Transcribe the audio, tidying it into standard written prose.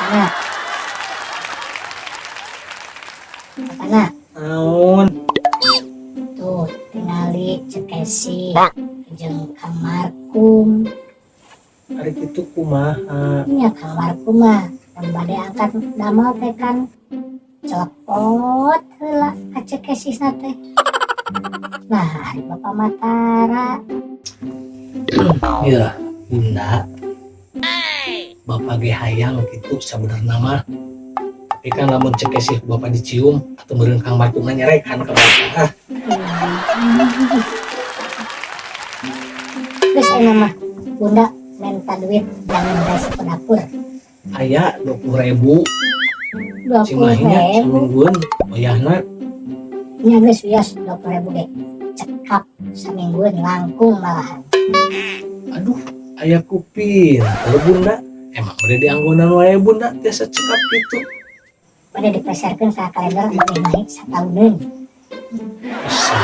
Bapana. Bapana. Naon? Tuh, tingali Ceu Kesi jeung Kang Markum. Ari kitu kumaha? Nya Kang Markum mah mun bade angkat damel teh kan celepot heula ka Ceu Kesihna teh. Nah, ari Bapak mah tara. Ya, Bunda. Bapak ge hayang kitu sabenerna mah. Tapi kan lamun Ceu Kesih Bapak dicium atau meureun Kang Markum nyarekan ka Bapak. Ah. Geus ayeuna mah Bunda minta duit jangan resep dapur. Aya 20.000. 20.000. Cimahinya saminggueun wayahna. Nya geus wios 20.000 ge. Cekap saminggueun langkung malahan. Aduh, aya ku pinter Bunda. Emang udah dianggonan wae Bunda tiasa cekap gitu. Bade dipeserkeun ka kalender lebih naik satauneun. Bisa.